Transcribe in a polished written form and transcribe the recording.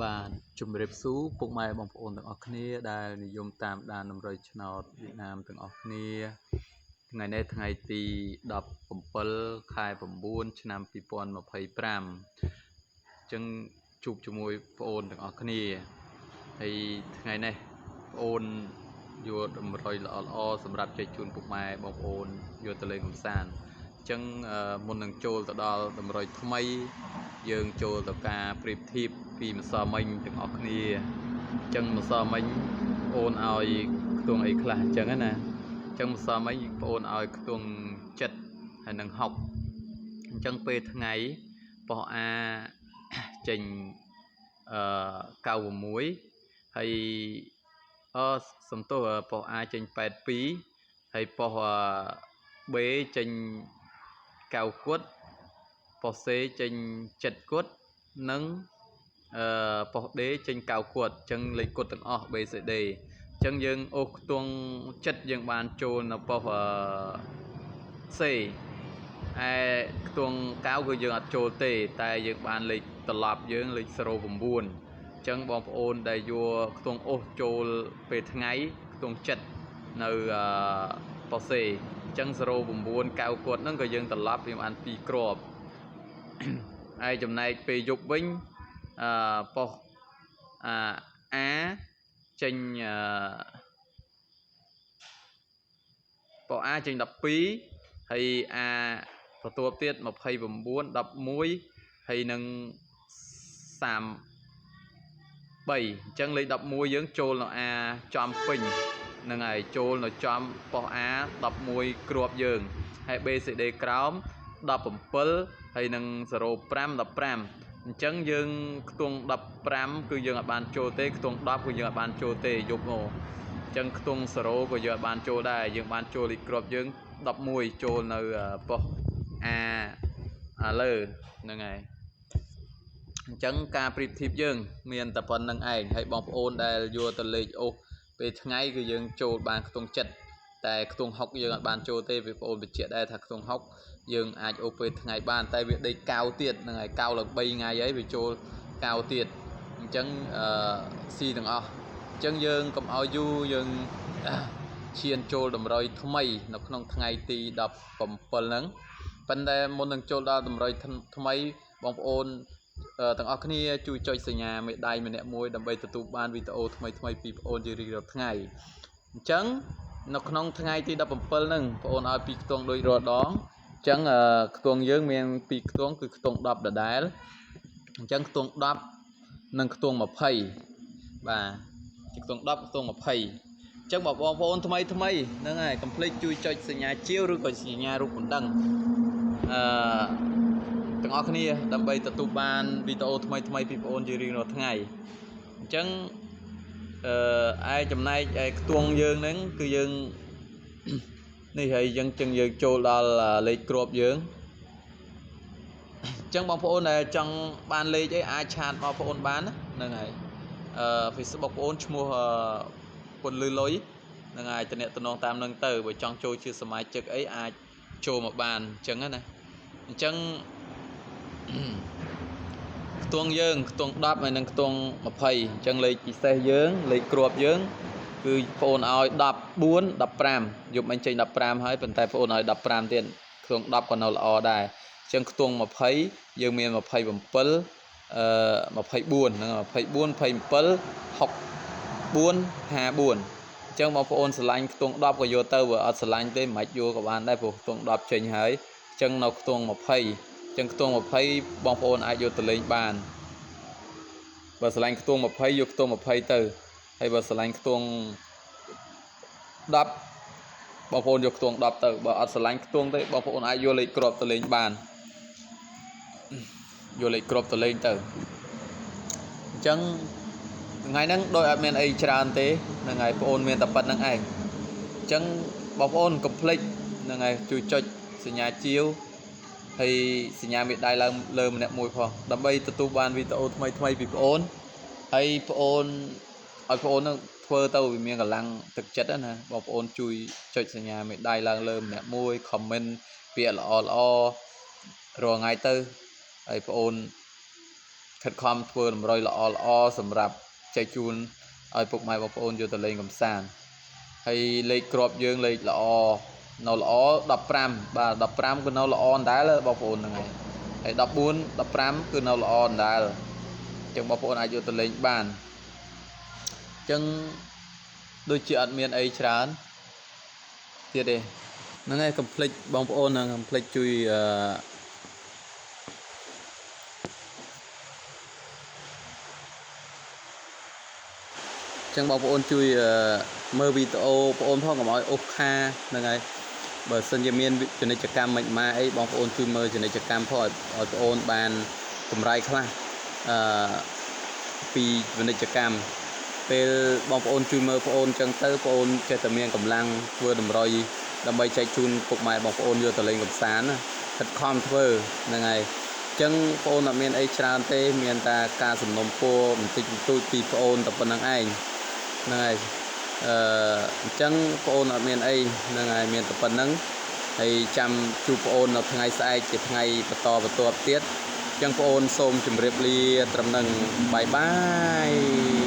បាទជំរាបសួរពុកម៉ែបងប្អូនទាំងអស់គ្នាដែលនិយមតាមដានតម្រុយឆ្នោតវៀតណាមទាំងអស់គ្នាថ្ងៃនេះថ្ងៃទី17ខែ9ឆ្នាំ2025អញ្ចឹងជួបជាមួយបងប្អូនទាំងអស់គ្នាហើយថ្ងៃនេះបងប្អូនយកតម្រុយល្អល្អសម្រាប់ចែកជូនពុកម៉ែបងប្អូនយកទៅលេងកម្សាន្តអញ្ចឹងមុននឹងចូលទៅដល់តម្រុយថ្មីយើងចូលទៅការប្រៀបធៀបពីម្សិលមិញទាំងអស់គ្នាអញ្ចឹងម្សិលមិញបងអូនឲ្យខ្ទង់អីខ្លះអញ្ចឹងណាអញ្ចឹងម្សិលមិញបងអូនឲ្យខ្ទង់7ហើយនឹង6អញ្ចឹងពេលថ្ងៃប៉ុស្តិ៍ A ចេញអឺ96ហើយអសំទោសប៉ុស្តិ៍ A ចេញ82ហើយប៉ុស្តិ៍ B ចេញ9គត់ប៉ុស្តិ៍ C ចេញ7គត់និងអឺប៉ុស្តិ៍ D ចេញ9គត់អញ្ចឹងលេខគត់ទាំងអស់ B C D អញ្ចឹងយើងអូសខ្ទង់7យើងបានចូលនៅប៉ុស្តិ៍ C ឯខ្ទង់9គឺយើងអត់ចូលទេតែយើងបានលេខត្រឡប់យើងលេខ09អញ្ចឹងបងប្អូនដែលយកខ្ទង់អូសចូលពេលថ្ងៃខ្ទង់7នៅអឺប៉ុស្តិ៍ C អញ្ចឹង09 9គត់ហ្នឹងក៏យើងត្រឡប់យើងបាន2គ្រាប់ហើយចំណែកពេលយប់វិញអឺប៉ុស្តិ៍អា A ចេញអឺប៉ុស្តិ៍ A ចេញ12ហើយ A បន្ទាប់ទៀត29 11ហើយនឹង33អញ្ចឹងលេខ11យើងចូលនៅ A ចំពេញហ្នឹងហើយចូលនៅចំប៉ុស្តិ៍ A 11គ្រាប់យើងហើយ B C D ក្រោម17ហើយនឹង05 15អញ្ចឹងយើងខ្ទង់15គឺយើងអាចបានចូលទេខ្ទង់10គឺយើងអាចបានចូលទេយប់មកអញ្ចឹងខ្ទង់0ក៏យើងអាចបានចូលដែរយើងបានចូលលេខគ្រាប់យើង11ចូលនៅប៉ុស្តិ៍ A អាលើហ្នឹងហើយអញ្ចឹងការប្រៀបធៀបយើងមានតែប៉ុណ្្នឹងឯងហើយបងប្អូនដែលយកទៅលេខអូសពេលថ្ងៃគឺយើងចូលបានខ្ទង់7តែខ្ទង់6យើងអត់បានចូលទេវាបងប្អូនបញ្ជាក់ដែរថាខ្ទង់6យើងអាចអូសពេលថ្ងៃបានតែវាដេកកៅទៀតហ្នឹងហើយកៅឡើង3ថ្ងៃហើយវាចូលកៅទៀតអញ្ចឹងអឺស៊ីទាំងអស់អញ្ចឹងយើងកុំឲ្យយូរយើងឈានចូលតម្រុយថ្មីនៅក្នុងថ្ងៃទី17ហ្នឹងប៉ុន្តែមុននឹងចូលដល់តម្រុយថ្មីបងប្អូនទាំងអស់គ្នាជួយចុចសញ្ញាមេដៃម្នាក់មួយដើម្បីទទួលបានវីដេអូថ្មីថ្មីពីបងប្អូនជារៀងរាល់ថ្ងៃអញ្ចឹងនៅក្នុងថ្ងៃទី17ហ្នឹងបងប្អូនឲ្យពីរខ្ទង់ដូចរាល់ដងអញ្ចឹងខ្ទង់យើងមានពីរខ្ទង់គឺខ្ទង់10ដដែលអញ្ចឹងខ្ទង់10និងខ្ទង់20បាទជាខ្ទង់10ខ្ទង់20អញ្ចឹងបងប្អូនថ្មីថ្មីហ្នឹងហើយកុំភ្លេចជួយចុចសញ្ញាជាវឬក៏សញ្ញារូបបណ្ដឹងអឺទាំងអស់គ្នាដើម្បីទទួលបានវីដេអូថ្មីថ្មីពីបងប្អូនជារៀងរាល់ថ្ងៃអញ្ចឹងអឺឯចំណែកឯខ្ទង់យើងហ្នឹងគឺយើងនេះហើយយើងចឹងយើងចូលដល់លេខគ្រាប់យើងអញ្ចឹងបងប្អូនដែលចង់បានលេខអីអាច chat មកបងប្អូនបានណាហ្នឹងហើយអឺ Facebook បងប្អូនឈ្មោះពុនលឺលុយហ្នឹងហើយតំណតំណងតាមនឹងទៅបើចង់ចូលជាសមាជិកអីអាចចូលមកបានអញ្ចឹងណាអញ្ចឹងខ្ទង់យើងខ្ទង់10ហើយនិងខ្ទង់20អញ្ចឹងលេខពិសេសយើងលេខគ្រាប់យើងគឺបងអូនឲ្យ14 15យប់មិញចេញ15ហើយប៉ុន្តែបងអូនឲ្យ15ទៀតខ្ទង់10ក៏នៅល្អដែរអញ្ចឹងខ្ទង់20យើងមាន27អឺ24ហ្នឹង24 27 64 54អញ្ចឹងបងប្អូនស្រឡាញ់ខ្ទង់10ក៏យកទៅបើអត់ស្រឡាញ់ទេមិនបាច់យកក៏បានដែរព្រោះខ្ទង់10ចេញហើយអញ្ចឹងនៅខ្ទង់20អញ្ចឹងខ្ទង់20បងប្អូនអាចយកទៅលេងបានបើស្រឡាញ់ខ្ទង់20យកខ្ទង់20ទៅហើយបើស្រឡាញ់ខ្ទង់10បងប្អូនយកខ្ទង់10ទៅបើអត់ស្រឡាញ់ខ្ទង់ទេបងប្អូនអាចយកលេខគ្រាប់ទៅលេងបានយកលេខគ្រាប់ទៅលេងទៅអញ្ចឹងថ្ងៃហ្នឹងដោយអត់មានអីច្រើនទេហ្នឹងហើយបងប្អូនមានតែប៉ុណ្្នឹងឯងអញ្ចឹងបងប្អូនកុំភ្លេចហ្នឹងហើយជួយចុចសញ្ញាជាវហើយសញ្ញាមេដៃឡើងលើម្នាក់មួយផងដើម្បីទទួលបានវីដេអូថ្មីថ្មីពីបងប្អូនហើយបងប្អូនឲ្យបងប្អូននឹងធ្វើទៅវាមានកម្លាំងទឹកចិត្តណាបងប្អូនជួយចុចសញ្ញាមេដៃឡើងលើម្នាក់មួយ comment ពាក្យល្អល្អរាល់ថ្ងៃទៅហើយបងប្អូន ខិតខំធ្វើតម្រុយល្អល្អសម្រាប់ចែកជូនឲ្យពុកម៉ែបងប្អូនយកទៅលេងកម្សាន្តហើយលេខគ្រាប់យើងលេខល្អនៅល្អ15បាទ15គឺនៅល្អដដែលបងប្អូនហ្នឹងហើយហើយ14 15គឺនៅល្អដដែលអញ្ចឹងបងប្អូនអាចយកទៅលេងបានអញ្ចឹងដូចជាអត់មានអីច្រើនទៀតទេហ្នឹងហើយកុំភ្លេចបងប្អូនហ្នឹងកុំភ្លេចជួយអឺចឹងបងប្អូនជួយមើលវីដេអូបងប្អូនផងកុំឲ្យអូសខាហ្នឹងហើយបើសិនជាមានពាណិជ្ជកម្មមិនម៉ាអីបងប្អូនជួយមើលពាណិជ្ជកម្មផងឲ្យបងប្អូនបានកម្រៃខ្លះអឺពីពាណិជ្ជកម្មពេលបងប្អូនជួយមើលបងប្អូនចឹងទៅបងប្អូនចេះតែមានកម្លាំងធ្វើតម្រុយដើម្បីចែកជូនពុកម៉ែបងប្អូនយកទៅលេងកម្សាន្តណាខិតខំធ្វើហ្នឹងហើយចឹងបងប្អូនអត់មានអីច្រើនទេមានតែការសំណុំពរបន្តិចបន្តួចពីបងប្អូនតែប៉ុណ្្នឹងឯងហ្នឹងហើយអឺអញ្ចឹងបងអូនអត់មានអីហ្នឹងហើយមានតែប៉ុណ្្នឹងហើយចាំជួបបងអូននៅថ្ងៃស្អែកជាថ្ងៃបន្តបន្ទាប់ទៀតអញ្ចឹងបងអូនសូមជម្រាបលាត្រឹមនឹងបាយបាយ។